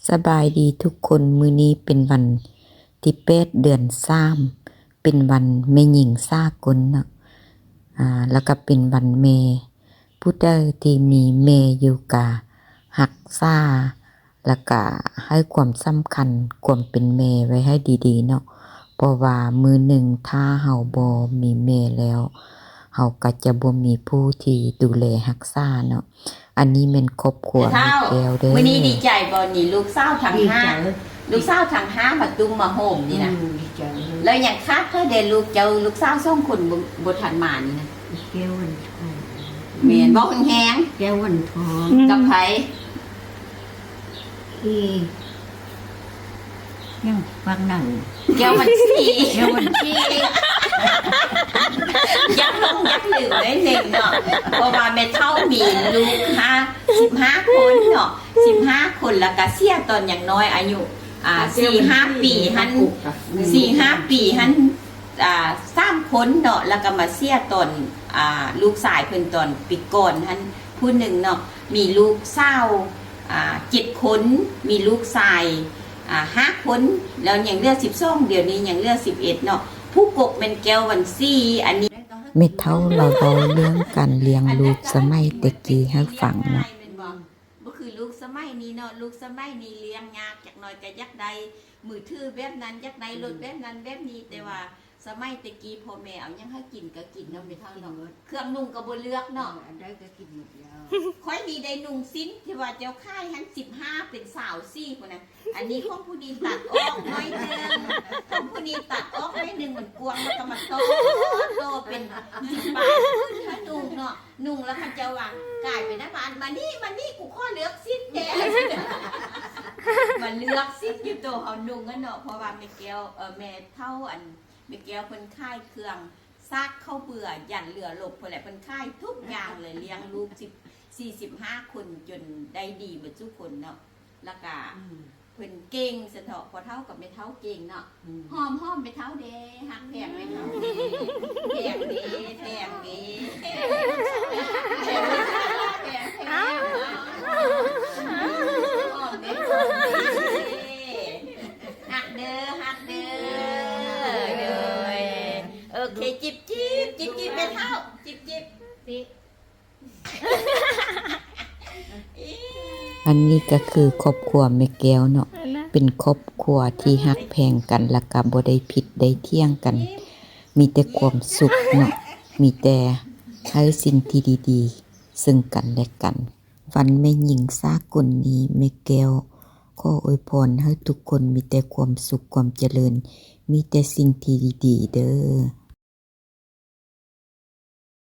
ສະບາຍດີທຸກຄົນ, ມື້ນີ້ເປັນວັນທີແປດ ເດືອນສາມ ເປັນວັນແມ່ຍິງສາກົນເນາະ ອາ ແລ້ວກໍເປັນວັນແມ່. ຜູ້ໃດທີ່ມີແມ່ຢູ່ກະຮັກສາ ແລ້ວກະໃຫ້ຄວາມສຳຄັນຄວາມເປັນແມ່ໄວ້ໃຫ້ດີໆເນາະ, ເພາະວ່າມື້ໜຶ່ງຖ້າເຮົາບໍ່ມີແມ່ແລ້ວ ເຮົາກໍຈະບໍ່ມີຜູ້ທີ່ດູແລຮັກສາເນາະ. ອັນນີ້ແມ່ນຄອບຄົວແມ່ແກ້ວເດີ້. ມື້ນີ້ດີໃຈບໍ່? ນີ້ລູກສາວທັງຫ້າ ລູກສາວທັງຫ້າມາຕຸ້ມມາໂຮມນີ້ນະ. ແລ້ວຍັງຂາດໃຜແດ່ລູກເຈົ້າ? ລູກສາວສອງຄົນບໍ່ ບໍ່ທັນມານີ້ນະ. ແກ້ວວັນທອງ. ແມ່ນ ເວົ້າແຮງໆ. ແກ້ວວັນທອງ. ກັບໃຜ? ອີ ຍັງຟັງນັ້ນ ແກ້ວວັນຊີ. ແກ້ວວັນຊີ. ຍັງຫຼົງຍັງລືມໜ້ອຍໜຶ່ງເນາະ ເພາະວ່າແມ່ເຖົ້າມີລູກຫ້າ ສິບຫ້າຄົນເນາະ ສິບຫ້າຄົນ ແລ້ວກະເສຍຕອນຍັງນ້ອຍ ອາຍຸ ອ່າ ສີ່ຫ້າປີຫັ້ນ ສີ່ຫ້າປີຫັ້ນ ອ່າ ສາມຄົນເນາະ ແລ້ວກະມາເສຍຕອນ ອ່າ ລູກຊາຍເພິ່ນຕອນປີກ່ອນຫັ້ນຜູ້ໜຶ່ງເນາະ ມີລູກສາວ ອ່າ ເຈັດຄົນ ມີລູກຊາຍ ອ່າ ຫ້າຄົນ ແລ້ວຍັງເຫຼືອສິບສອງ ດຽວນີ້ຍັງເຫຼືອສິບເອັດເນາະ. ຜູ້ກົກແມ່ນແກ້ວວັນຊີ. ອັນນີ້ແມ່ເຖົ້າລາວເວົ້າເລື່ອງການລ້ຽງລູກສະໄໝແຕ່ກີ້ໃຫ້ຟັງເນາະ. ບໍ່ຄືລູກສະໄໝນີ້ເນາະ ລູກສະໄໝນີ້ລ້ຽງຍາກຈັກໜ້ອຍ ກໍຢາກໄດ້ມືຖືແບບນັ້ນ ຢາກໄດ້ລົດແບບນັ້ນແບບນີ້ ແຕ່ວ່າສະໄໝແຕ່ກີ້ພໍ່ແມ່ເອົາຫຍັງໃຫ້ກິນກໍກິນເນາະ ແມ່ເຖົ້າເນາະ. ເຄື່ອງນຸ່ງກໍບໍ່ເລືອກເນາະ ອັນໃດກໍກິນໝົດແລ້ວ. ຂ້ອຍນີ້ໄດ້ນຸ່ງສິ້ນທີ່ວ່າເຈົ້າຂາຍຫັ້ນ ສິບຫ້າເປັນຊາວສີ່ພຸ້ນນະ. ອັນນີ້ຂອງຜູ້ນີ້ຕັດອອກໜ້ອຍໜຶ່ງ ຂອງຜູ້ນີ້ຕັດອອກໜ້ອຍໜຶ່ງ ມັນກວ້າງ ແລ້ວກໍມາຕໍ່ ຕໍ່ເປັນສິບບາດຂຶ້ນໃຫ້ນຸ່ງເນາະ. ນຸ່ງແລ້ວເຂົາເຈົ້າວ່າ ກາຍເປັນນະບານ ມານີ້ ມານີ້ ກູຂໍເລືອກສິ້ນແດ່ ມາເລືອກສິ້ນຢູ່ໂຕເຮົານຸ່ງຫັ້ນເນາະ. ເພາະວ່າແມ່ແກ້ວ ເອີ ແມ່ເຖົ້າ ອັນ ແມ່ແກ້ວເພິ່ນຂາຍເຄື່ອງ ຊາກເຂົ້າເບືອ ຢັນເຫຼືອລົບພຸ້ນແຫຼະ ເພິ່ນຂາຍທຸກຢ່າງເລີຍ ລ້ຽງລູກສິບ ສີ່ສິບຫ້າຄົນ ຈົນໄດ້ດີເບິດສູ່ຄົນເນາະ. ແລ້ວກະ ອືມ ເພິ່ນເກັ່ງຊັ້ນເຖາະ ພໍ່ເຖົ້າກັບແມ່ເຖົ້າເກັ່ງເນາະ. ອືມ ຫອມ ຫອມແມ່ເຖົ້າແດ່ ຮັກແພງແມ່ເຖົ້າແດ່ ແພງເດ້ ແພງເດ້ ແພງ ແພງ ຫອມເດ້ ຫອມເດ້ ຮັກເດີ ຮັກເດີ ໂດຍ ໂອເຄ ຈິບ ຈິບ ຈິບ ຈິບແມ່ເຖົ້າ ຈິບ ຈິບ. ອັນນີ້ກໍຄືຄອບຄົວແມ່ແກ້ວເນາະ ເປັນຄອບຄົວທີ່ຮັກແພງກັນ ແລ້ວກໍບໍ່ໄດ້ຜິດໄດ້ຖຽງກັນ ມີແຕ່ຄວາມສຸກເນາະ ມີແຕ່ໃຫ້ສິ່ງທີ່ດີໆເຊິ່ງກັນແລະກັນ. ວັນແມ່ຍິງສາກົນນີ້ ແມ່ແກ້ວຂໍອວຍພອນໃຫ້ທຸກຄົນມີແຕ່ຄວາມສຸກຄວາມຈະເລີນ ມີແຕ່ສິ່ງທີ່ດີໆເດີ້.